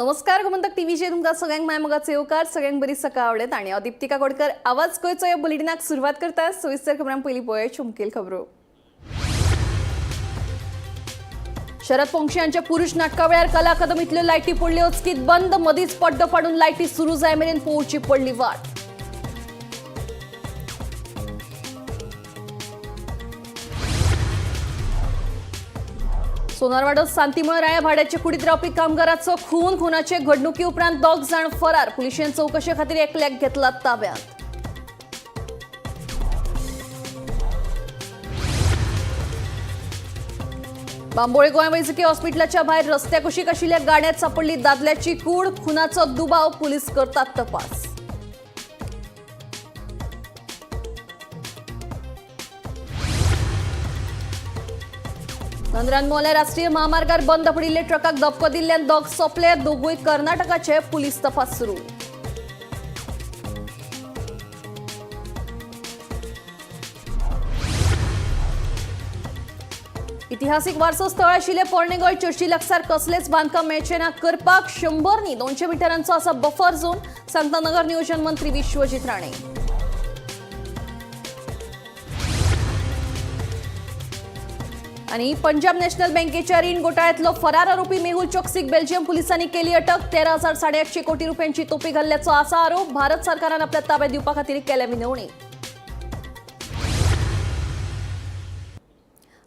नमस्कार, गोमंतक टीव्हीचेर तुमकां सगळ्यांक माय मोगाचो येवकार. सगळ्यांक बरी सकाळ आवडत आणि हांव दीप्तिका गोडकर आवाज गोंयचो ह्या बुलेटिनाक सुरवात करता. सविस्तर खबरां पयलीं पळोवया चुमकेल खबरो. शरद पोंक्षे यांच्या पुरुष नाटका वेळार कला अकादमीतल्यो लायटी पडल्यो अचकीत बंद. मदींच पड्डो पाडून लायटी सुरू जाय मेरेन पळोवची पडली वाट. सोनारवाडो सांतीमळ राया भाड्याचे कुडीत रावपी कामगाराचो खून. खुनाचे घडणुकी उपरांत दोग जाण फरार. पुलिशेन चवकशे खातीर एकल्याक घेतला ताब्यात. बांबोळे गोंय वैजकी हॉस्पिटलाच्या भायर रस्त्या कुशीक आशिल्ल्या गाड्यात सापडली दादल्याची कूड. खुनाचो दुबाव, पुलीस करतात तपास. नंद्रान मोल्या राष्ट्रीय महामार्गार बंद पडिल्ले ट्रकाक धपको दिल्ल्यान दोग सोंपले. दोगूय कर्नाटकाचे. पुलीस तपास सुरू. इतिहासीक वारसो स्थळ आशिल्ले पोरणे गोंय चर्ची लागसार कसलेच बांदकाम मेळचें ना करपाक. 100 न्ही 200 मिटरांचो आसा बफर झोन, सांगता नगर नियोजन मंत्री विश्वजीत राणे. आणि पंजाब नॅशनल बँकेच्या ऋण घोटाळ्यातलो फरार आरोपी मेहुल चोक्सीक बेल्जियम पोलिसांनी केली अटक. 13,850 कोटी रुपयांची तोपी घाल्ल्याचो आसा आरोप. भारत सरकारान आपल्या ताब्यात दिवपा खातीर केल्या विनवणी.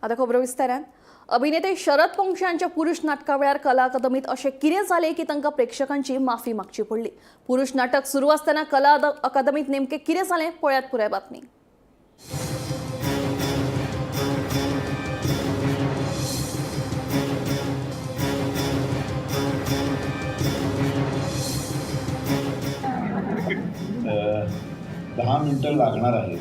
आता खबरो विस्तारान. अभिनेते शरद पोंक्षे यांच्या पुरुष नाटका वेळार कला अकादमीत अशें कितें जालें की तांकां प्रेक्षकांची माफी मागची पडली? पुरुष नाटक सुरू आसतना कला अकादमीत नेमकें कितें जालें, पळयात पुराय बातमी. 10 मिनटं लागणार आहेत,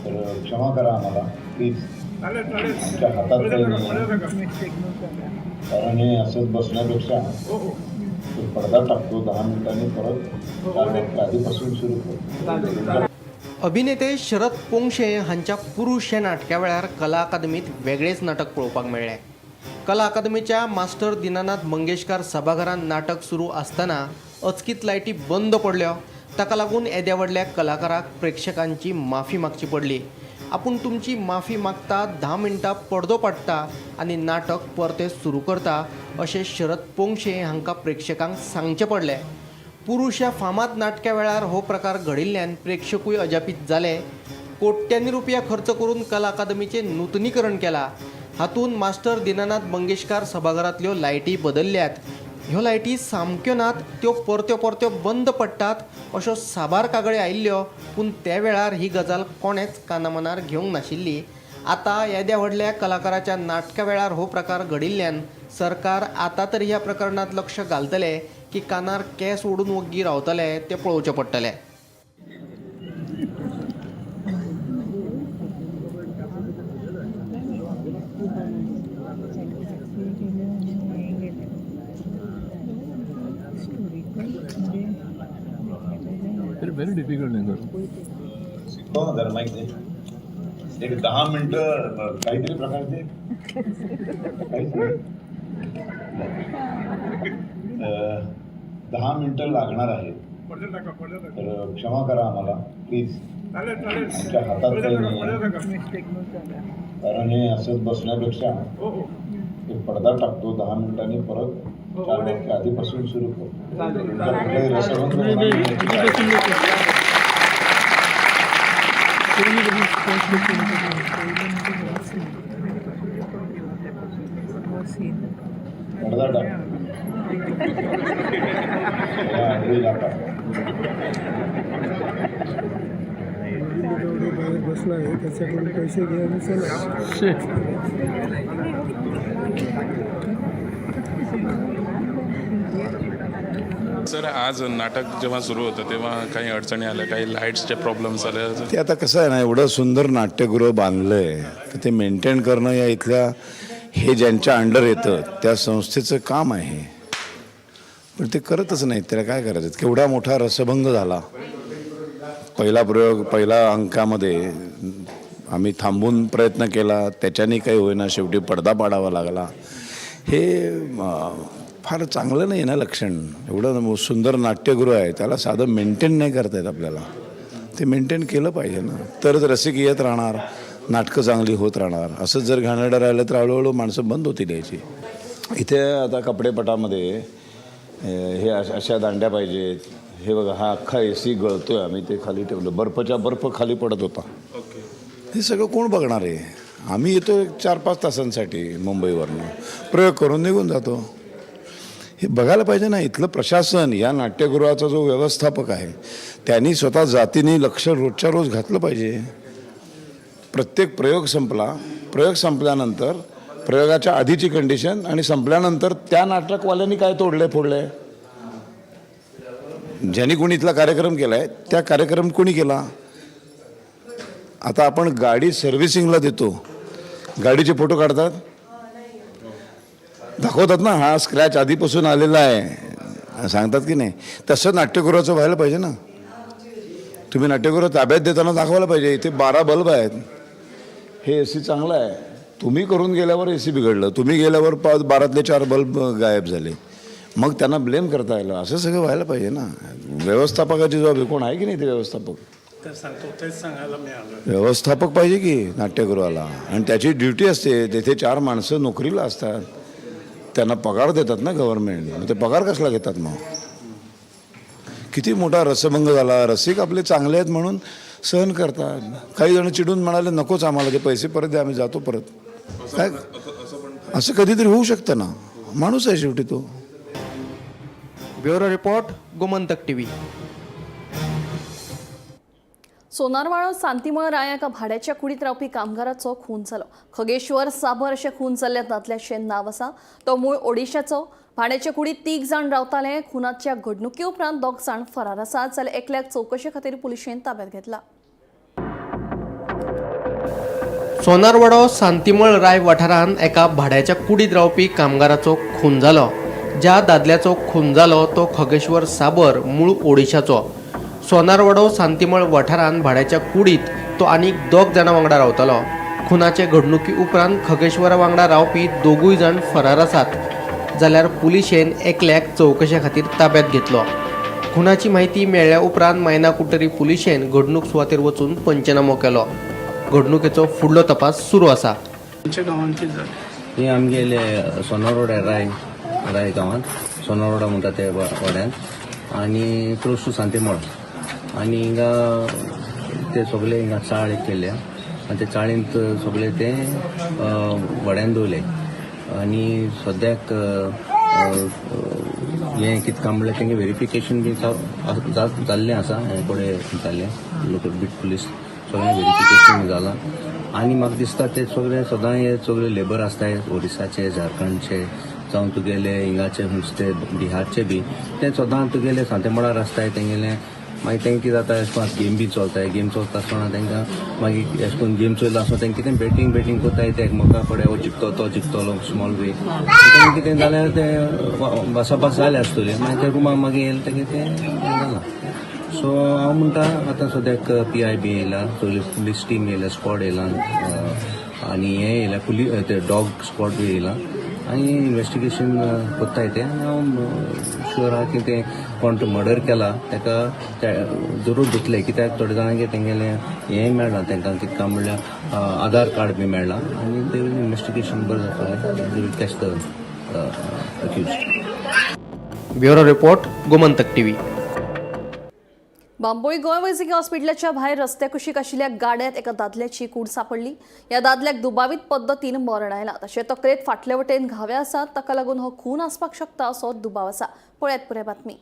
तर क्षमा करा आम्हाला प्लीज. आमच्या हातात काही नाही आहे. कारण हे असंच बसण्यापेक्षा तो पडदा टाकतो, 10 मिनिटांनी परत 4 वाजता आधीपासून सुरू करतो. अभिनेते शरद पोंक्षे हांच्या पुरुष ह्या नाटका वेळार कला अकादमीत वेगळेच नाटक पळोवपाक मेळ्ळें. कला अकादमीच्या मास्टर दिनानाथ मंगेशकार सभाघरांत नाटक सुरू आसतना अचकीत लायटी बंद पडल्यो. ताका लागून येद्या व्हडल्या कलाकाराक प्रेक्षकांची माफी मागची पडली. आपूण तुमची माफी मागता, 10 मिनटां पडदो पाडटा आनी नाटक परतें सुरू करता अशें शरद पोंक्षे हांकां प्रेक्षकांक सांगचें पडलें. पुरुष ह्या फामाद नाटका वेळार हो प्रकार घडिल्ल्यान प्रेक्षकूय अजापीत जाले. कोट्यांनी रुपया खर्च करून कला अकादमीचें नूतनीकरण केलां. हातूंत मास्टर दिनानाथ मंगेशकार सभाघरांतल्यो लायटी बदल्ल्यात. ह्यो लायटी सामक्यो नात, त्यो परत्यो परत्यो बंद पडटात अश्यो साबार कागाळी आयिल्ल्यो, पूण त्या वेळार ही गजाल कोणेच कानामनार घेवंक नाशिल्ली. आतां येद्या व्हडल्या कलाकाराच्या नाटका वेळार हो प्रकार घडिल्ल्यान सरकार आतां तरी ह्या प्रकरणांत लक्ष घालतले की कानार केंस ओडून वग्गी रावतले तें पळोवचें पडटलें. व्हेरी डिफिकल्ट नाही सर. हो ना, जरा माहिती आहे. एक 10 मिनटं काहीतरी प्रकार दे. काहीच नाही. 10 मिनटं लागणार आहेत, तर क्षमा करा आम्हाला प्लीज. आमच्या हातात काही नाही आहे. कारण हे असंच बसण्यापेक्षा एक पडदा टाकतो, 10 मिनिटांनी परत 4 वाजता आधीपासून सुरू करतो. तुमचा कुठलाही रसभंग होणार नाही याची काळजी. पडदा टाक. या आंधळीला टाक. बाहेर बसला आहे, त्याच्याकडून पैसे घे आणि चला. सर, आज नाटक जेव्हा सुरू होतं तेव्हा काही अडचणी आल्या, काही लाईट्सचे प्रॉब्लेम्स आले? ते आता कसं आहे ना, एवढं सुंदर नाट्यगृह बांधलं आहे तर ते मेंटेन करणं या इथल्या हे ज्यांच्या अंडर येतं त्या संस्थेचं काम आहे, पण ते करतच नाहीत. त्याला काय करायचं? केवढा मोठा रसभंग झाला. पहिला प्रयोग, पहिला अंकामध्ये आम्ही थांबून प्रयत्न केला, त्याच्याने काही होईना, शेवटी पडदा पाडावा लागला. हे फार चांगलं नाही ना लक्षण. एवढं सुंदर नाट्यगृह आहे, त्याला साधं मेंटेन नाही करता येत आपल्याला. ते मेंटेन केलं पाहिजे ना, तरच रसिक येत राहणार, नाटकं चांगली होत राहणार. असंच जर घाणेरडं राहिलं तर हळूहळू माणसं बंद होतील यायची. इथे आता कपडेपटामध्ये हे अशा दांड्या पाहिजेत. हे बघा, हा अख्खा AC गळतोय, आम्ही ते खाली ठेवलं, बर्फच्या बर्फ खाली पडत होता. ओके. हे सगळं कोण बघणार आहे? आम्ही येतो एक 4-5 तासांसाठी मुंबईवरनं, प्रयोग करून निघून जातो. हे बघायला पाहिजे ना इथलं प्रशासन. या नाट्यगृहाचा जो व्यवस्थापक आहे त्यांनी स्वतः जातीने लक्ष रोजच्या रोज घातलं पाहिजे. प्रत्येक प्रयोग संपला, प्रयोग संपल्यानंतर प्रयोगाच्या आधीची कंडिशन आणि संपल्यानंतर त्या नाटकवाल्यांनी काय तोडले फोडले, ज्यांनी कोणी इथला कार्यक्रम केला आहे त्या कार्यक्रम कोणी केला. आता आपण गाडी सर्व्हिसिंगला देतो, गाडीचे फोटो काढतात, दाखवतात ना, हा स्क्रॅच आधीपासून आलेला आहे, सांगतात की नाही. तसं नाट्यगृहाचं व्हायला पाहिजे ना. तुम्ही नाट्यगृह ताब्यात देताना दाखवायला पाहिजे, इथे 12 बल्ब आहेत, हे AC चांगलं आहे. तुम्ही करून गेल्यावर AC बिघडलं, तुम्ही गेल्यावर 12तले 4 बल्ब गायब झाले, मग त्यांना ब्लेम करता आलं. असं सगळं व्हायला पाहिजे ना. व्यवस्थापकाची जबाबदारी कोण आहे की नाही ते व्यवस्थापक, तर सांगतो, तेच सांगायला मी आलो. व्यवस्थापक पाहिजे की नाट्यगृहाला, आणि त्याची ड्युटी असते. तेथे 4 माणसं नोकरीला असतात, त्यांना पगार देतात ना गव्हर्नमेंट, मग ते पगार कसला घेतात मग? किती मोठा रसभंग झाला. रसिक आपले चांगले आहेत म्हणून सहन करतात. काही जण चिडून म्हणाले नकोच आम्हाला, ते पैसे परत द्या, आम्ही जातो परत. काय असं कधीतरी होऊ शकतं ना, माणूस आहे शेवटी तो. Bureau report, Gomantak TV. Sonarwada Shantimal Rai एका भाड्याच्या कुडीत रावपी कामगाराचो खून जालो. खगेश्वर साबर अशें खून जाल्ल्या दादल्याचें नांव आसा. तो मूळ ओडिशाचो. भाड्याच्या कुडीत 3 जाण रावताले. खुनाच्या घडणुके उपरांत 2 जाण फरार आसात, जाल्यार एकल्याक चवकशे खातीर पुलिशेन ताब्यात घेतला. सोनारवाडो सांतिमळ राय वाठारांत एका भाड्याच्या कुडीत रावपी कामगाराचो खून जालो. ज्या दादल्याचो खून जालो तो खगेश्वर साबर, मूळ ओडिशाचो. सोनारवाडो सांतिमळ वाठारांत भाड्याच्या कुडीत तो आनीक 2 जाणां वांगडा रावतालो. खुनाचे घडणुकी उपरांत खगेश्वरा वांगडा रावपी 2 जाण फरार आसात, जाल्यार पुलिशेन एकल्याक चवकशे खातीर ताब्यात घेतलो. खुनाची म्हायती मेळ्ळ्या उपरांत मायना कुडटरी पुलिशेन घडणूक सुवातेर वचून पंचनामो केलो. घडणुकेचो फुडलो तपास सुरू आसा. आमच्या गांवांची जाली. ही आमगेले सोनारोडा राय राय गांवांत सोनारोडा म्हणटा ते वाड्यांत आनी क्लोज टू सांतेमळ आनी हिंगा ते सगळे हिंगा चाळ एक केल्या आनी ते चाळींत सगळे ते व्हड्यान दवरले आनी सद्याक हें कितें काम म्हणल्यार तेंगे वेरिफिकेशन बी जाल्लें आसा. हें कडेन जाल्लें लोकल बीट पुलीस सगळें वेरिफिकेशन जालां आनी म्हाका दिसता ते सगळे सदां हे सगळे लेबर आसताय ओरिसाचे, झारखंडचे, जावं तुगेले हिंगाचे खंयचे ते बिहारचे बी, ते सदां तुगेले सांतेमळार आसताय तेंगेले. मागीर तेंकां कितें जाता, अशें करून गेम बी चलताय, गेम चलता आसतना तेंकां मागीर अशें करून गेम चलता आसतना तेंकां कितें बॅटींग बॅटींग करताय, ते एकमेका कडेन हो जिखतो तो जिखतलो स्मॉल वे, तेंकां कितें जाल्यार ते भासाभास जाले आसतली, मागीर ते रुमाक मागीर येयले तेगें तें जालां. सो हांव म्हणटा आतां सद्याक PIB येयला, सगळी पुलीस टीम येयल्या, स्कॉड येयला आनी हें येयला, ते डॉग स्कॉड बी येयला आनी इन्वेस्टिगेशन कोत्ताय ते. आनी हांव शुअर आहा की ते कोण तो मर्डर केला ताका जरूर धरतले, कित्याक थोडे जाणांक तेंगेलें हें मेळ्ळां, तांकां कितें काम म्हणल्यार आधार कार्ड बी मेळ्ळां आनी ते इन्वेस्टिगेशन बरें जातलें, they will catch the accused. Bureau report, Gomantak TV. Bambolim Goa वैजकी हॉस्पिटलाच्या भायर रस्त्याकुशीक आशिल्ल्या गाड्यांत एका दादल्याची कूड सापडली. ह्या दादल्याक दुबावीत पद्दतीन मरण आयलां. तशें तकलेंत फाटले वटेन घावे आसात, ताका लागून हो खून आसपाक शकता असो दुबाव आसा. पळयात पुराय बातमी.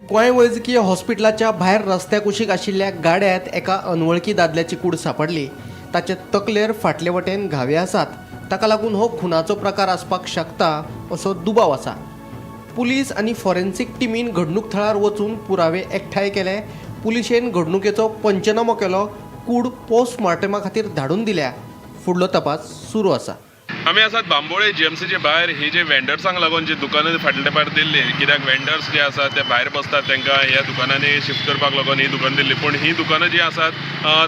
गोंय वैजकीय हॉस्पिटलाच्या भायर रस्त्याकुशीक आशिल्ल्या गाड्यांत एका अनवळखी दादल्याची कूड सापडली. ताचे तकलेर फाटले वटेन घावे आसात, ताका लागून हो खुनाचो प्रकार आसपाक शकता असो दुबाव आसा. पुलीस आनी फॉरेन्सीक टिमीन घडणूक थळार वचून पुरावे एकठांय केले. पुलिशेन घडणुकेचो पंचनामो केलो. कूड पोस्टमार्टमा खातीर धाडून दिल्या. फुडलो तपास सुरू आसा. आमी आसात बांबोळे जीएमसीचे भायर. ही जे वेंडर्सांक लागून जी दुकानां फाटल्या तेंपार दिल्ली, कित्याक वेंडर्स जे आसात ते भायर बसतात, तांकां ह्या दुकानांनी शिफ्ट करपाक लागून ही दुकानां दिल्ली. पूण ही दुकानां जी आसात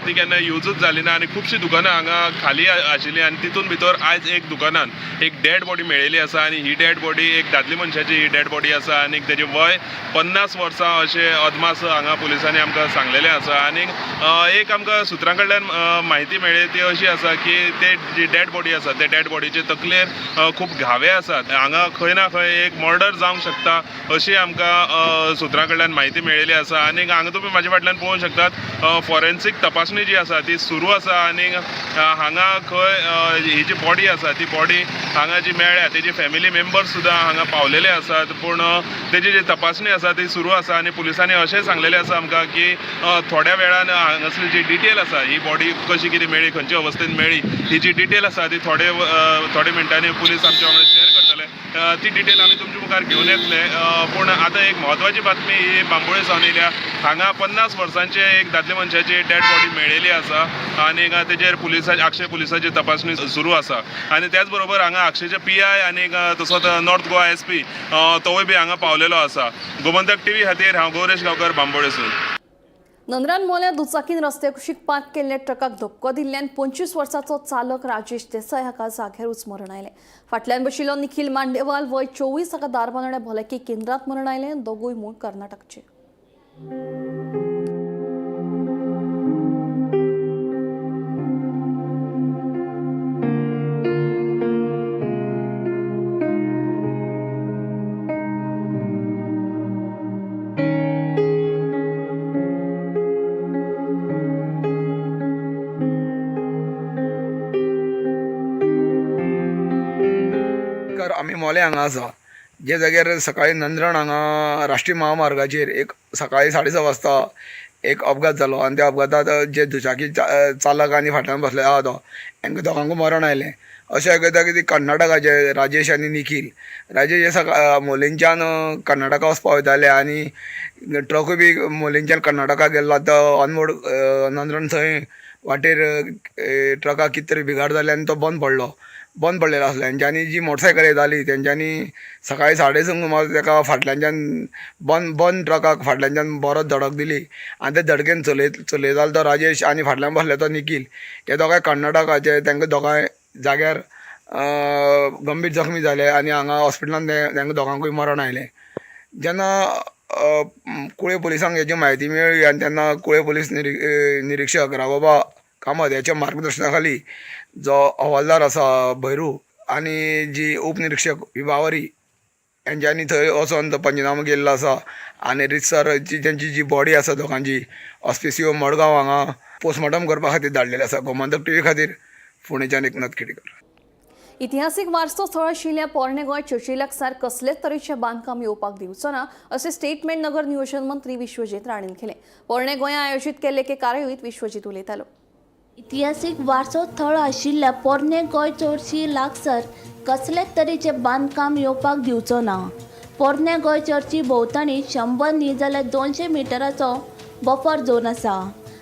ती केन्ना युजूच जाली ना आनी खुबशीं दुकानां हांगा खाली आशिल्ली आनी तितून भितर आयज एक दुकानान एक डेड बॉडी मेळिल्ली आसा आनी ही डेड बॉडी एक दादली मनशाची ही डेड बॉडी आसा आनी तेजें वय 50 वर्सां अशें अदमास हांगा पुलिसांनी आमकां सांगलेलें आसा. आनी एक आमकां सुत्रां कडल्यान म्हायती मेळ्ळी ती अशी आसा की ते जी डेड बॉडी आसा त्या डेड बॉडीचे तकलेर खूब घावे आसात. हांगा खंय ना खंय एक मर्डर जावंक शकता अशी आमकां सुत्रां कडल्यान म्हायती मेळिल्ली आसा. आनी हांगा तुमी म्हाजे फाटल्यान पळोवंक शकतात फॉरेन्सीक तपासणी जी आसा ती सुरू आसा आनी हांगा खंय ही जी बॉडी आसा ती बॉडी हांगा जी मेळ्ळ्या तेजी फॅमिली मेंबर्स सुद्दां हांगा पावलेले आसात. पूण तेजी जी तपासणी आसा ती सुरू आसा आनी पुलिसांनी अशें सांगलेलें आसा आमकां की थोड्या वेळान हांगासली जी डिटेल आसा, ही बॉडी कशी कितें मेळ्ळी, खंयचे अवस्थेन मेळ्ळी, ही जी डिटेल आसा ती थोडे थोडे मिनटांनी पुलीस आमच्या वांगडा शेअर करतले. ती डिटेल आमी तुमच्या मुखार घेवन येतले. पूण आतां एक म्हत्वाची बातमी ही बांबोळे सावन येयल्या. हांगा 50 वर्सांचे एक दादले मनशाची डेड बॉडी मेळिल्ली आसा आनी तेजेर पुलिसाची आक्षे पुलिसाची तपासणी सुरू आसा. आनी त्याच बरोबर हांगा आक्षेचे PI आनी तसोच नॉर्थ गोवा SP तोवूय बी हांगा पावलेलो आसा. गोमंतक टीव्ही खातीर हांव गौरेश गांवकर, बांबोळेसून. नंदरान मोल्या दुचाकीन रस्त्या कुशीक पार्क केल्ल्या ट्रकाक धपको दिल्ल्यान 25 वर्साचो चालक राजेश देसाय हाका जाग्यारूच मरण आयलें. फाटल्यान बशिल्लो निखील मांडेवाल वय 24 हाका धारबांदोड्या भलायकी केंद्रांत मरण आयलें. दोगूय मूळ कर्नाटकचे. आमी मोलें हांगा आसा, जे जाग्यार सकाळी नंद्रण हांगा राष्ट्रीय महामार्गाचेर एक सकाळी 6:30 वाजता एक अपघात जालो आनी त्या अपघातांत जे दुचाकी चालक आनी फाटल्यान बसले आहा तो हांकां दोगांकूय मरण आयलें. अशें आयकता की ती कर्नाटकाचे राजेश आनी निखील, राजेश हे सकाळ मोलेंच्यान कर्नाटका वचपा वयताले आनी ट्रकूय बी मोलेंच्यान कर्नाटका गेल्लो. तो अनमोड नंद्रण थंय वाटेर ट्रकाक कितें तरी बिगाड जाली आनी तो बंद पडलो. बंद पडलेलो आसलो. तेंच्यांनी जी मोटरसायकल येताली तेंच्यांनी सकाळी 6:30 सुमार ताका फाटल्यानच्यान बंद बंद ट्रकाक फाटल्यानच्यान बरोच धडक दिली आनी ते धडकेन चलयतालो तो राजेश आनी फाटल्यान बसले तो निखील, हे दोगांय कर्नाटकाचे. तांकां दोगांय जाग्यार गंभीर जखमी जाले आनी हांगा हॉस्पिटलान तांकां दोगांकूय मरण आयलें. जेन्ना कुळे पुलिसांक हेची म्हायती मेळ्ळी आनी तेन्ना कुळे पुलीस निरिक्षक राघोबा कामत ह्याच्या मार्गदर्शना खाली जो हवालदार आसा भैरू आनी जी उपनिरीक्षक विभावरी हेंच्यांनी थंय वचोन तो पंचनामो केल्लो आसा आनी रितसर जी तेंची जी बॉडी आसा दोगांची ऑस्पिसियो मडगांव हांगा पोस्टमॉर्टम करपा खातीर धाडलेली आसा. गोमंतक टीव्ही खातीर फोंडेच्यान एकनाथ खेडेकर. इतिहासीक वारसो स्थळ आशिल्ल्या पोरणे गोंय चर्ची लागसार कसलेच तरेचें बांदकाम येवपाक दिवचो ना अशें स्टेटमेंट नगर नियोजन मंत्री विश्वजीत राणेन केलें. पोरणे गोंया आयोजीत केल्ले एके कार्यावळींत विश्वजीत उलयतालो. इतिहासीक वारसो थळ आशिल्ल्या पोरणे गोंय चर्ची लागसार कसलेच तरेचें बांदकाम येवपाक दिवचो ना. पोरणे गोंय चर्ची भोंवतणी 100 न्ही जाल्यार 200 मिटराचो बफर झोन आसा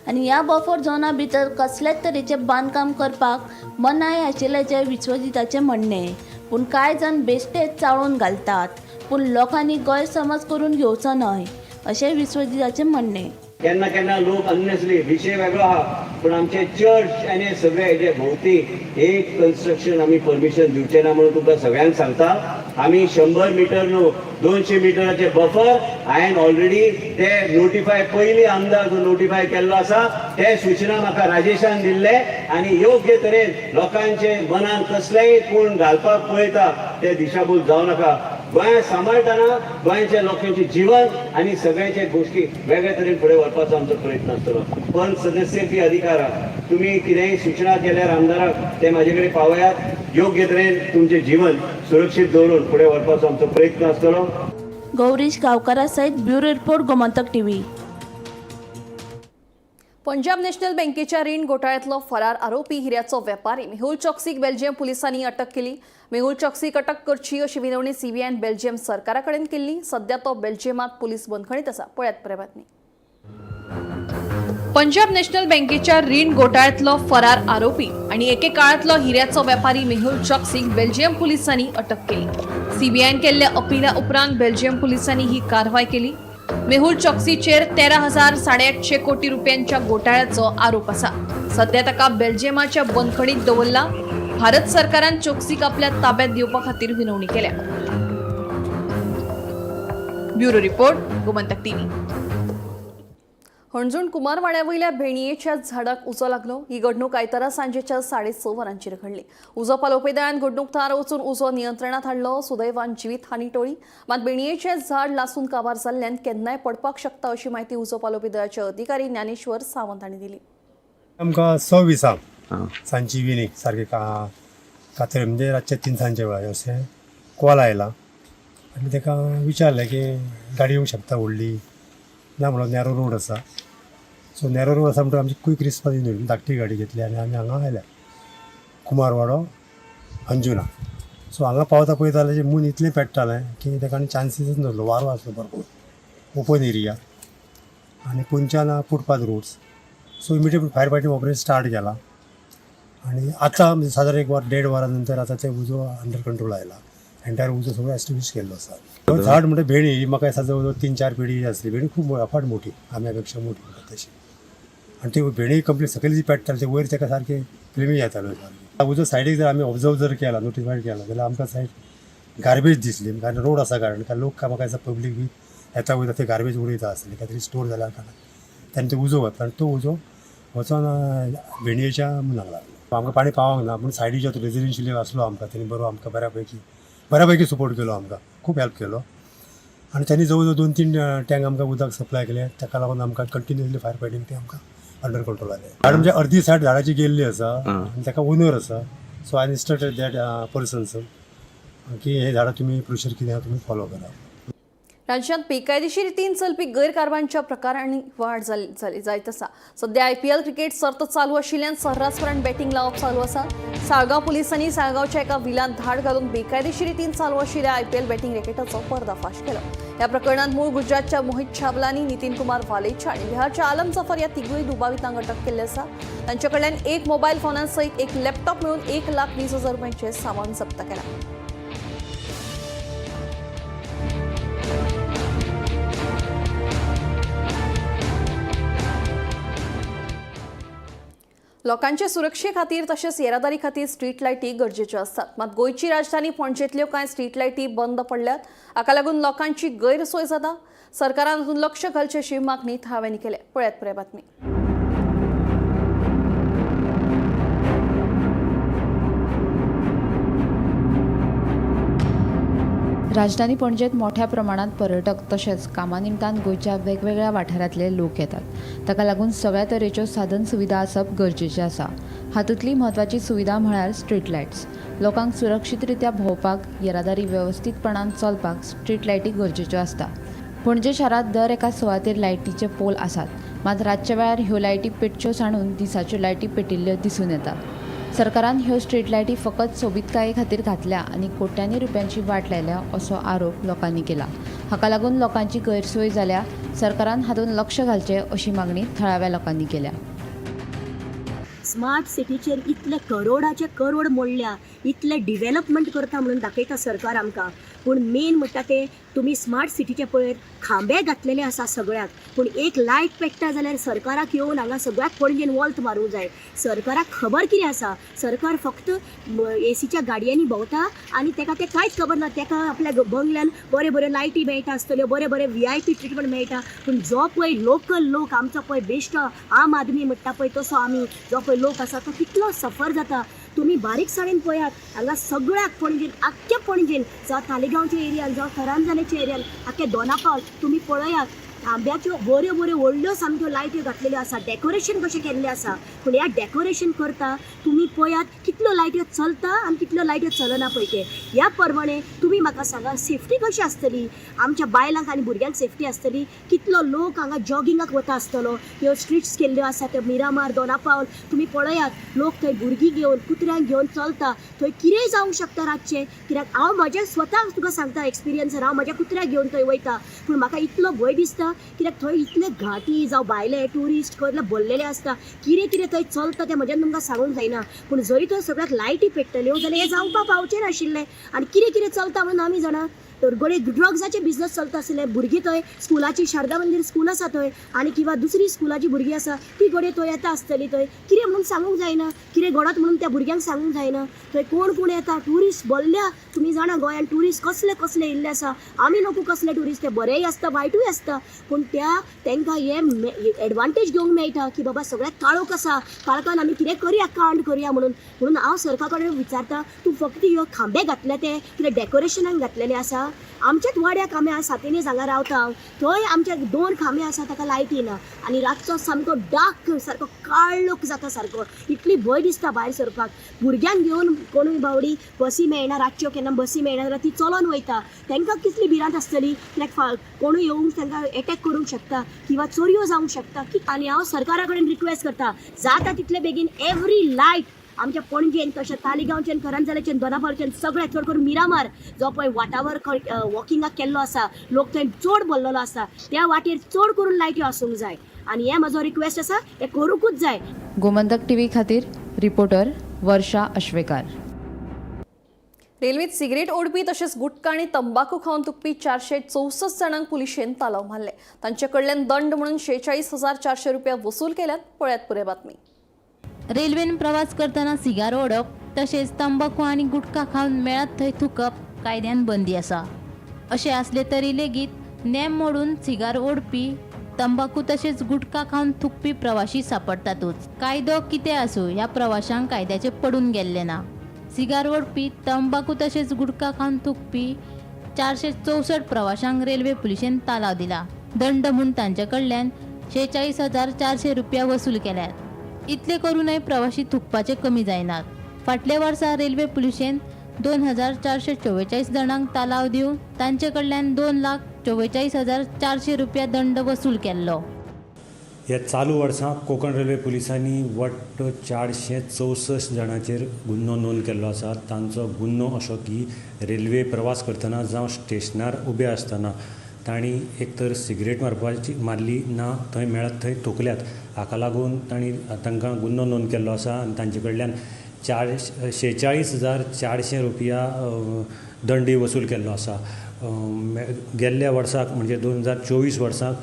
आनी ह्या बफर झोना भितर कसलेच तरेचें बांदकाम करपाक मनाय आशिल्ल्याचें विश्वजिताचें म्हणणें. पूण कांय जाण बेश्टेच चाळोवन घालतात, पूण लोकांनी गैरसमज करून घेवचो न्हय अशें विश्वजिताचें म्हणणें. केन्ना केन्ना लोक अननेसरी विशय वेगळो आहा, पूण आमचे चर्च आनी सगळे हेजे भोवती एक कन्स्ट्रक्शन आमी परमिशन दिवचे ना म्हणून तुमकां सगळ्यांक सांगता. आमी 100 मिटर न्हू 200 मिटराचे बफर हांवें ऑलरेडी ते नोटिफाय पयली आमदार जो नोटिफाय केल्लो आसा ते सुचना म्हाका राजेशान दिल्ले आनी योग्य तरेन लोकांचे मनान कसलेय कोण घालपाक पळयता ते दिशाभूल जावं नाका. गोंया सांबाळटना गोंयच्या लोकांचे जीवन आनी सगळ्यांचे गोष्टी वेगळ्या तरेन फुडें व्हरपाचो आमचो प्रयत्न आसतलो. पण सदस्य ती अधिकार आहा, तुमी कितेंय सुचना केल्यार आमदाराक ते म्हाजे कडेन पावयात, योग्य तरेन तुमचें जीवन सुरक्षीत दवरून फुडें व्हरपाचो आमचो प्रयत्न आसतलो. गौरीश गांवकारा सयत bureau report, Gomantak TV. Punjab national बँकेच्या रीण घोटाळ्यांतलो फरार आरोपी हिऱ्याचो वेपारी मेहुल चॉक्सीक बेल्जियम पुलिसांनी अटक केली. मेहुल चॉक्सीक अटक करची अशी विनवणी सीबीआयन बेल्जियम सरकारा कडेन केल्ली. सध्या तो बेल्जियमात पुलीस बंदखणीत आसा. पळयात पुराय बातमी. पंजाब नॅशनल बँकेच्या रीण घोटाळ्यांतलो फरार आरोपी आणि एके काळातलो हिऱ्याचो वेपारी मेहुल चॉक्सीक बेल्जियम पुलिसांनी अटक केली. सीबीआयन केल्ल्या अपिला उपरांत बेल्जियम पुलिसांनी ही कारवाय केली. मेहुल चॉक्सीचेर 13,850 कोटी रुपयांच्या घोटाळ्याचो आरोप आसा. सध्या ताका बेल्जियमाच्या बंदखणीत दवरला. भारत सरकारान चोक्सीक आपल्या ताब्यात दिवपा खातीर विनवणी केल्या. Bureau report, Gomantak TV. Anjuna कुमारवाड्यावयल्या भेणयेच्या झाडाक उजो लागलो. ही घडणूक आयतारा सांजेच्या 6:30 वरांचेर घडली. उजो पालोवपी दळान घडणूक थळार वचून उजो नियंत्रणात हाडलो. सुदैवान जिवीत हानी टळ्ळी. मात भेणयेचें झाड लासून काबार जाल्ल्यान केन्नाय पडपाक शकता अशी म्हायती उजो पालोवपी दळाचे अधिकारी ज्ञानेश्वर सावंत हांणी दिली. आमकां 6:20 सांजची इव्हिनींग सारकें कातरे म्हणजे रातचे 3 सांजच्या वेळार अशें कॉल आयला आनी ताका विचारलें की गाडी येवंक शकता व्हडली ना म्हणलो नॅरो रोड आसा. सो नॅरो रोड आसा म्हणटकच आमची क्वीक रिस्पॉन्स येवन धाकटी गाडी घेतली आनी आमी हांगा आयल्या कुमारवाडो अंजुना. सो हांगा पावता पळयता जाल्यार मून इतलें पेट्टालें की ताका आनी चान्सीसच नासलो. वारो आसलो भरपूर, ओपन एरिया आनी पोंच्यान footpath roads. So immediate fire fighting operation start केला आनी आतां म्हणजे सादारण एक वर देड वरा नंतर आतां ते उजो अंडर कंट्रोल आयला. एंटायर उजो सगळो एस्टिंग्विश केल्लो आसा. तो झाड म्हणजे भेणी ही म्हाका दिसता जवळ जवळ 3-4 पिढी आसली. भेणी खूब अफाट मोठी, आंब्या पेक्षा मोठी म्हणटा तशी. आनी ती भेणी कंप्लीट सकयल जी पेट्टाली ते वयर ताका सारकें फ्लेमी येताल्यो सारक्यो. उजो सायडीक जर आमी ऑब्जर्व जर केला, नोटिफाय केला जाल्यार आमकां सायड गार्बेज दिसली. कारण रोड आसा, कारण कारण लोक म्हाका दिसता पब्लीक बी येता वयता ते गार्बेज उडयता आसले काय तरी स्टोर जाल्या कारणान तांणी तो उजो घातला आनी तो उजो वचोन भेणयेच्या मुनाक लागलो. आमकां पाणी पावोंक ना पूण सायडीचो तो रेजिडेन्शियल आसलो आमकां, तेणी बरो आमकां बऱ्या पैकी सपोर्ट केलो, आमकां खूब हेल्प केलो आनी त्यांनी जवळ जवळ 2-3 टँक आमकां उदक सप्लाय केलें. ताका लागून आमकां कंटिन्युअसली फायर फायटींग ते आमकां अंडर कंट्रोल आयलें. झाड म्हणजे अर्दी सायड झाडाची गेल्ली आसा आनी ताका ओनर आसा. So I instructed that persons की हे झाडां तुमी प्रोसिजर कितें आहा तुमी फॉलो करा. राज्यांत बेकायदेशीर रितीन चलपी गैरकारभारांच्या प्रकारांनी वाड जाली जायत आसा. सध्या आयपीएल क्रिकेट सर्त चालू आशिल्ल्यान सर्रासपणान बॅटींग लावप चालू आसा. साळगांव पुलिसांनी साळगांवच्या एका व्हिलांत धाड घालून बेकायदेशीर रितीन चालू आशिल्ल्या आयपीएल बॅटींग रॅकेटाचो पर्दाफाश केलो. ह्या प्रकरणात मूळ गुजरातच्या मोहित छाबलानी, नितीन कुमार वालेचा आनी बिहारच्या आलम जफर ह्या तिगूय दुबावितांक अटक केल्ली आसा. तांचे कडल्यान एक मोबायल फोना सयत एक लॅपटॉप मेळून 1,20,000 रुपयांचें सामान जप्त केलां. लोकांचे सुरक्षे खातीर तशेंच येरादारी खातीर स्ट्रीट लायटी गरजेच्यो आसतात. मात गोंयची राजधानी पणजेंतल्यो कांय स्ट्रीट लायटी बंद पडल्यात. हाका लागून लोकांची गैरसोय जाता. सरकारान हातूंत लक्ष घालचें अशी मागणी थळाव्यांनी केल्या. पळयात पुराय बातमी. राजधानी पणजेत मोठ्या प्रमाणात पर्यटक तशेंच कामा निमतान गोंयच्या वेगवेगळ्या वाठारांतले लोक येतात. ताका लागून सगळ्या तरेच्यो साधन सुविधा आसप गरजेचें आसा. हातूंतली म्हत्वाची सुविधा म्हळ्यार स्ट्रीट लायट्स. लोकांक सुरक्षीतरित्या भोंवपाक, येरादारी वेवस्थीतपणान चलपाक स्ट्रीट लायटी गरजेच्यो आसता. पणजे शारांत दर एका सुवातेर लायटीचे पोल आसात, मात रातच्या वेळार ह्यो लायटी पेटच्यो सांडून दिसाच्यो लायटी पेटिल्ल्यो दिसून येतात. सरकारान ह्यो स्ट्रीट लायटी फकत सोबीतकाये खातीर घातल्या आनी कोट्यांनी रुपयांची वाट लायल्या असो आरोप लोकांनी केला. हाका लागून लोकांची गैरसोय जाल्या. सरकारान हातूंत लक्ष घालचें अशी मागणी थळाव्या लोकांनी केल्या. स्मार्ट सिटीचेर इतले करोडाचे करोड मोडल्या, इतले डिवेलपमेंट करता म्हणून दाखयता सरकार आमकां. पूण मेन म्हणटा ते तुमी स्मार्ट सिटीचे पळयत खांबे घातलेले आसा सगळ्याक, पूण एक लायट पेट्टा जाल्यार सरकाराक येवन हांगा सगळ्याक पणजेन वॉल्त मारूंक जाय. सरकाराक खबर कितें आसा? सरकार फक्त एसीच्या गाडयांनी भोंवता आनी तेका तें कांयच खबर ना. तेका आपल्या बंगल्यान बरे बऱ्यो लायटी मेळटा आसतल्यो, बरे बरे व्हीआयपी ट्रिटमेंट मेळटा, पूण जो पळय लोकल लोक आमचो पळय बेश्टो आम आदमी म्हणटा पळय तसो आमी जो पळय लोक आसा तो कितलो सफर जाता. तुमी बारीकसाणेन पळयात, हांगा सगळ्याक पणजेन, आख्ख्या पणजेन, जावं तालिगांवच्या एरियान, जावं करंजानेच्या एरियान, आख्ख्या दोनापावल तुमी पळयात, खांब्याच्यो बऱ्यो बऱ्यो व्हडल्यो सामक्यो लायट्यो घातलेल्यो आसा, डेकोरेशन कशें केल्लें आसा. पूण ह्या डेकोरेशन करता तुमी पळयात कितल्यो लायट्यो चलता आनी कितल्यो लायट्यो चलना पळय ते. ह्या प्रमाणे तुमी म्हाका सांगा, सेफ्टी कशी आसतली आमच्या बायलांक आनी भुरग्यांक? सेफ्टी आसतली? कितलो लोक हांगा जॉगिंगाक वता आसतलो. ह्यो स्ट्रीट्स केल्ल्यो आसा त्यो मिरामार, दोनापावल तुमी पळयात, लोक थंय भुरगीं घेवन, कुत्र्यांक घेवन चलता. थंय कितेंय जावंक शकता रातचें. कित्याक हांव म्हज्या स्वता तुका सांगता एक्सपिरियन्सान, हांव म्हज्या कुत्र्याक घेवन थंय वयता, पूण म्हाका इतलो भंय दिसता. कित्याक थंय इतले घाटी जावं भायले ट्युरिस्ट खंय भरलेले आसता, कितें कितें थंय चलता तें म्हज्यान तुमकां सांगूंक जायना. पूण जरी थंय सगळ्याक लायटी पेट्टल्यो जाल्यार हें जावपाक पावचें नाशिल्लें. आनी कितें कितें चलता म्हणून आमी जाणा, तर घडये ड्रग्साचे बिजनस चलता आसले, भुरगीं थंय स्कुलाची शारदा मंदीर स्कूल आसा थंय आनी किंवां दुसरी स्कुलाची भुरगीं आसा ती घडये थंय येता आसतली. थंय कितें म्हणून सांगूंक जायना, कितें घडत म्हणून त्या भुरग्यांक सांगूंक जायना. थंय कोण कोण येता ट्युरिस्ट भरल्या, तुमी जाणा गोंयांत ट्युरिस्ट कसले कसले येयल्ले आसा, आमी नको कसले ट्युरिस्ट, ते बरेय आसता वायटूय आसता, पूण त्या तांकां हे एडवांटेज घेवंक मेळटा की बाबा सगळ्याक काळोख आसा, काळखान आमी कितें करया, कांड करया म्हणून. म्हणून हांव सरकारा कडेन विचारता, तूं फक्त ह्यो खांबे घातले ते कितें डेकोरेशनाक घातलेले आसा? आमच्याच वाड्याक आमी आज सातिनीज हांगा रावता, थंय आमच्या 2 खांबे आसा ताका लायटी ना आनी रातचो सामको डार्क सारको काळोख जाता सारको, इतली भंय दिसता भायर सरपाक. भुरग्यांक घेवन कोणूय बावडी बसी मेळना, रातच्यो केन्ना बसी मेळना जाल्यार ती चलोन वयता, तांकां कितली भिरांत आसतली, कित्याक कोणूय येवन तांकां एटॅक करूंक शकता किंवां चोरयो जावंक शकता. आनी हांव सरकारा कडेन रिक्वेस्ट करता, जाता तितले बेगीन एवरी लायट आमच्या पणजेन तशें तालिगांवच्यान, करंजाल्याच्यान, दोनापावलच्यान सगळ्याक, चड करून मिरामार जो पळय वाटावर वॉकिंगाक केल्लो आसा, लोक थंय चड भरलेलो आसा, त्या वाटेर चड करून लायट्यो आसूंक जाय. आनी हें म्हजो रिक्वेस्ट आसा, हें करूंकूच जाय. गोमंतक टीव्ही खातीर रिपोर्टर वर्षा अश्वेकार. रेल्वेत सिगरेट ओडपी तशेंच गुटखा आनी तंबाखू खावन तुकपी 464 जाणांक पुलिशेन तालाव मारले. तांचे कडल्यान दंड म्हणून 46,400 रुपया वसूल केल्यात. पळयात पुराय बातमी. रेल्वेन प्रवास करतना सिगार ओडप तशेंच तंबाखू आनी गुटखा खावन मेळत थंय थुकप कायद्यान बंदी आसा. अशें आसलें तरी लेगीत नेम मोडून सिगार ओडपी, तंबाखू तशेंच गुटखा खावन थुकपी प्रवाशी सापडटातूच. कायदो कितें आसूं, ह्या प्रवाशांक कायद्याचें पडून गेल्लें ना. सिगार ओडपी, तंबाखू तशेंच गुटखा खावन थुकपी 464 प्रवाशांक रेल्वे पुलिशेन तालाव दिला. दंड म्हूण तांचे कडल्यान 46,400 रुपया वसूल केल्यात. इतले करूनय प्रवाशी थुकपाचे कमी जायनात. फाटल्या वर्सा रेल्वे पुलिशेन 2,444 जाणांक तालाव दिवन तांचे कडल्यान 2,44,400 रुपया दंड वसूल केल्लो. ह्या चालू वर्सा कोंकण रेल्वे पुलिसांनी वट्ट 464 जाणांचेर गुन्हो नोंद केल्लो आसा. तांचो गुन्हो असो की रेल्वे प्रवास करतना जावं स्टेशनार उबे आसतना तांणी एक तर सिगरेट मारपाची मारली ना थंय मेळत थंय थुकल्यात. हाका लागून तांणी तांकां गुन्हो नोंद केल्लो आसा आनी तांचे कडल्यान 46,400 रुपया दंडय वसूल केल्लो आसा. गेल्ल्या वर्साक म्हणजे 2024 वर्साक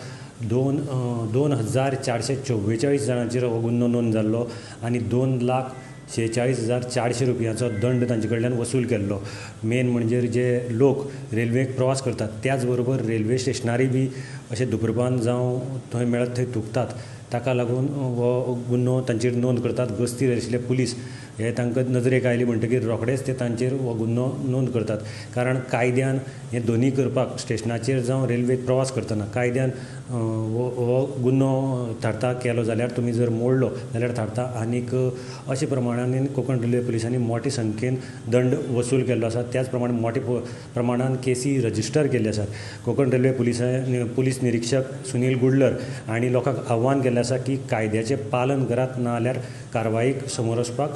2,444 जाणांचेर हो गुन्हो नोंद जाल्लो आनी 2,46,400 रुपयांचो दंड तांचे कडल्यान वसूल केल्लो. मेन म्हणजे जे लोक रेल्वेक प्रवास करतात त्याच बरोबर रेल्वे स्टेशनारय बी अशें धुम्रपान जावं थंय मेळत थंय थुकतात, ताका लागून हो गुन्हो तांचेर नोंद करतात. गस्तीर आशिल्ले पुलीस हे तांकां नजरेक आयले म्हणटकीर रोखडेच ते तांचेर हो गुन्हो नोंद करतात. कारण कायद्यान हे दोनूय करपाक स्टेशनाचेर जावं रेल्वेक प्रवास करतना कायद्यान हो गुन्हो थारता. केलो जाल्यार तुमी जर मोडलो जाल्यार थारता. आनीक अशे प्रमाणान कोंकण रेल्वे पुलिसांनी मोटे संख्येन दंड वसूल केल्लो आसा. त्याच प्रमाणे मोटे प्रमाणान केसी रजिस्टर केल्ले आसात. कोंकण रेल्वे पुलीस निरीक्षक सुनील गुडलर हांणी लोकांक आव्हान केल्लें आसा की कायद्याचें पालन करात, ना जाल्यार कारवायेक समोर वचपाक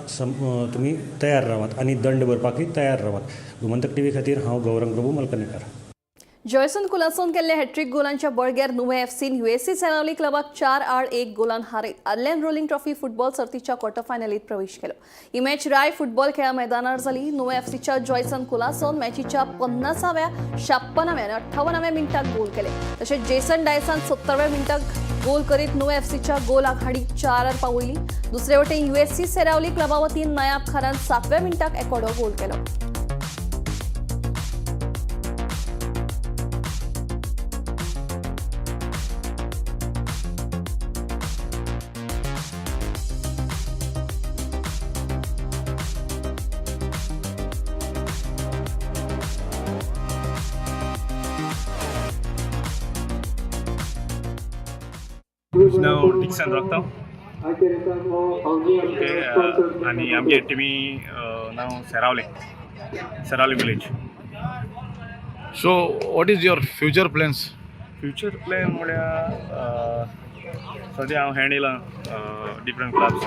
तुमी तयार रावात आनी दंड भरपाकय तयार रावात. गोमंतक टीव्ही खातीर हांव गौरंग प्रभू मलकनेकर. जॉयसन कुलासोन केल्ल्या हॅट्रीक गोलांच्या बळग्यार नुवें एफसीन युएससी सेनावली क्लबाक 4-1 गोलान हारयत आर्लेन रोलिंग ट्रॉफी फुटबॉल सर्तीच्या क्वॉर्टर फायनलीत प्रवेश केलो. ही मॅच राय फुटबॉल खेळा मैदानार जाली. नुवें एफसीच्या जॉयसन कुलासोन मॅचीच्या 50व्या, 56व्या आनी 58व्या मिनटाक गोल केले. तशेंच जेसन डायसान 70व्या मिनटाक गोल करीत नुवें एफसीच्या गोल आघाडी 4 पावयली. दुसरे वटेन युएससी सेरावली क्लबा वतीन नयाब खानान 7व्या मिनटाक एकोडो गोल केलो. नांव डिक्सन रावता आनी आमगे टिमी नांव Seraulim, Seraulim village. So what is your future plans? Future plan म्हळ्यार सद्या हांव हँड येयलां डिफरंट क्लब्स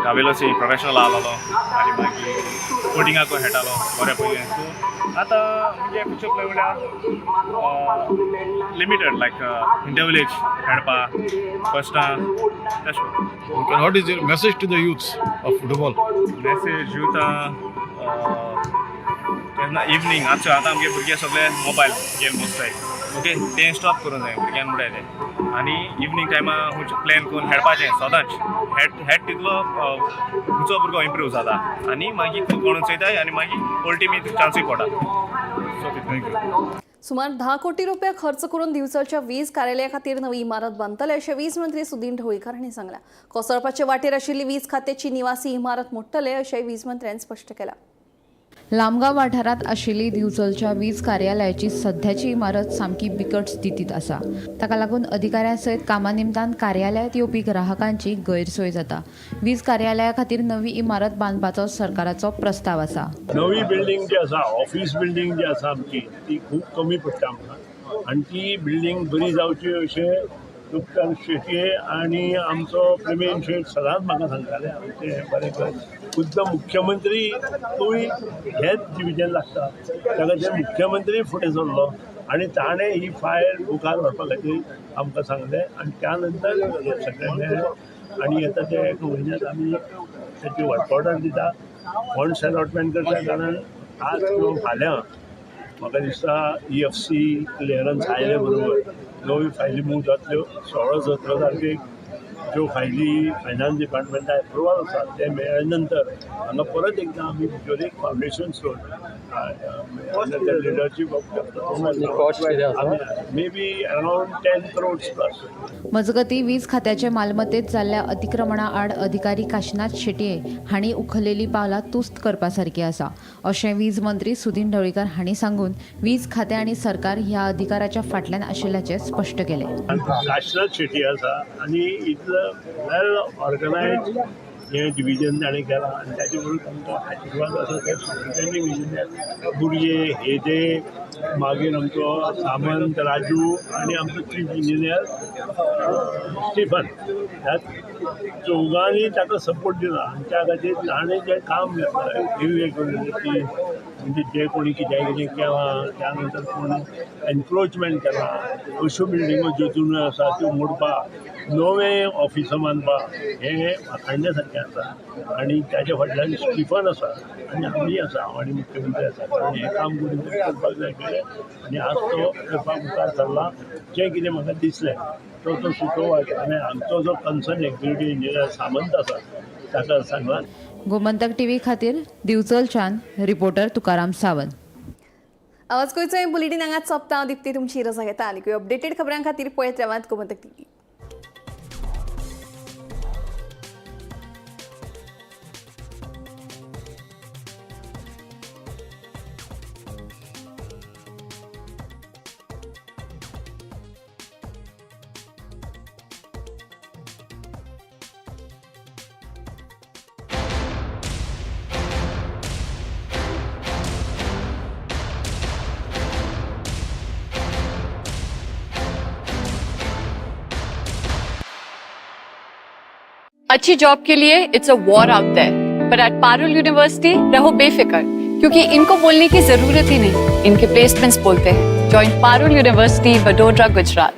कावेलोसी प्रोफेशनल आहलोलो आनी मागीर स्पोर्टिंगाकूय खेळटालो बऱ्या पयलीं. सो आतां म्हणजे फ्युचर प्लॅन म्हणल्यार लिमिटेड, लायक इंटर विलेज खेळपा फर्स्टां तशें. What is your message to the youths of football? Message युथा, तेन्ना इवनींग आतां आतां आमगे भुरगे सगळे मोबायल गेम बसताय, ओके, तें स्टॉप करूंक जाय भुरग्यान म्हणटाय तें. आनी इवनींग टायमा खंयचें प्लॅन करून खेळपाचें सदांच. हेड हेड तितलो खंयचो भुरगो इम्प्रूव जाता आनी मागीर कोण चोयताय आनी मागीर ओल्ड टिमी चान्सूय पडटा. So thank you. सुमार 10 कोटी रुपया खर्च करून दिवचलच्या वीज कार्यालया खातीर नवी इमारत बांदतले अशें वीज मंत्री सुदीन ढवळीकर हांणी सांगलां. कोसळपाचे वाटेर आशिल्ली वीज खात्याची निवासी इमारत मोडटले अशेंय वीज मंत्र्यान स्पश्ट केलां. लामगांव वाठारांत आशिल्ली दिवचलच्या वीज कार्यालयाची सध्याची इमारत सामकी बिकट स्थितींत आसा. ताका लागून अधिकाऱ्यां सयत कामा निमतान कार्यालयांत येवपी ग्राहकांची गैरसोय जाता. वीज कार्यालया खातीर नवी इमारत बांदपाचो सरकाराचो प्रस्ताव आसा. नवी बिल्डींग जी आसा, ऑफिस बिल्डींग जी आसा आमची, ती खूब कमी पडटा आमकां आनी ती बिल्डींग बरी जावची अशें डॉक्टर शेटये आनी आमचो प्रवीण शेट सदांच म्हाका सांगताले, आमचें बरें कर. खुद्द मुख्यमंत्री तूय हेच डिविजन लागता, ताका खातीर मुख्यमंत्री फुडें सरलो आनी ताणें ही फायल मुखार व्हरपा खातीर आमकां सांगलें आनी त्या नंतर हें सगळें मेळ्ळें. आनी आतां ते एका म्हयन्यात आमी ताची वर्क ऑर्डर दिता, फंड्स अलॉटमेंट करता, कारण आज किंवा फाल्यां म्हाका दिसता ईएफसी क्लियरन्स आयले बरोबर नव्यो फायली मूव जातल्यो. 16-17 तारखेक ज्यो फायली फायनान्स डिपार्टमेंटा एप्रुवल आसा ते मेळ्ळे नंतर हांगा परत एकदां आमी भितर एक foundation stone leadership of maybe around 10 crores plus. मजगतीं, वीज खात्याचे मालमत्तेत जाल्ल्या अतिक्रमणा आड अधिकारी काशीनाथ शेटये हांणी उखललेली पावलां तुस्त करपा सारकी आसा अशें वीज मंत्री सुदीन ढवळीकर हांणी सांगून वीज खातें आनी सरकार ह्या अधिकाराच्या फाटल्यान आशिल्ल्याचें स्पश्ट केलें. काशनाथ शेटी आसा आनी इतलं वेल ऑर्गनायज हें डिविजन ताणें केलां आनी ताचे बरोबर तांचो आशिर्वाद आसा. ते सुपरिटेंडींग इंजिनियर बुर्जे, हेदे, मागीर आमचो सामंत, राजू आनी आमचो चीफ इंजिनियर स्टिफन, ह्या चौगांनी ताका सपोर्ट दिला आनी त्या खातीर ताणें जें काम घेतलां इरेग्युलरिटी, म्हणजे जे कोणी कित्याक कितें केलां, त्या नंतर कोण एनक्रोचमेंट केलां, अश्यो बिल्डिंगो ज्यो जुन्यो आसा त्यो मोडपाक, नवें ऑफिसां बांदपाक, हें वाखाणण्या सारकें आसा. आनी ताच्या फाटल्यान स्टिफन आसा आनी आमी आसा, हांव आनी मुख्यमंत्री आसा, कारण हें काम कोणी तरी करपाक जाय आशिल्लें आनी आज तो करपाक मुखार सरला. जें कितें म्हाका दिसलें तो तो सुचोव आनी आमचो जो कन्सर्न एक्झिक्युटीव इंजिनियर सामंत आसा ताका सांगलां. गोमंतक टीव्ही खातीर दिवचलच्यान रिपोर्टर तुकाराम सावंत. आवाज गोंयचो बुलेटीन हांगाच सोंपता. हांव दिप्ती तुमची रजा घेता. आनी अपडेटेड खबरां खातीर पळयत रावात गोमंतक टीव्ही. अच्छी जॉब के लिए it's a war out there, पर एट पारुल यूनिवर्सिटी रहो बेफिक्र, क्योंकि इनको बोलने की जरूरत ही नहीं, इनके प्लेसमेंट्स बोलते हैं. Join Parul University, Vadodara, Gujarat.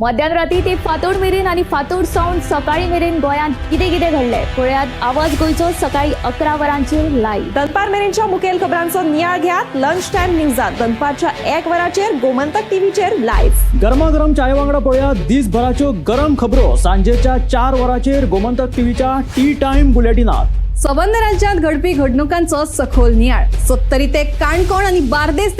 मध्यान राती ते फांतोड मेरेन आनी फांतोड सावन सकाळी मेरेन गोंयांत कितें कितें घडलें पळयात आवाज गोंयचो सकाळी 11 वरांचेर लायव्ह. दनपार मेरेनच्या मुखेल खबरांचो नियाळ घेयात लंच टायम न्यूजात, दनपारच्या 1 वराचेर गोमंतक टीव्हीचेर लायव्ह. गरमागरम चाये वांगडा पळोवया दिसभराच्यो गरम खबरो सांजेच्या 4 वरांचेर गोमंतक टीव्हीच्या टी टायम बुलेटिनात. संबंद राज्यात घडपी घडणुकांचो सखोल नियाळ, सत्तरी ते काणकोण आनी बार्देस.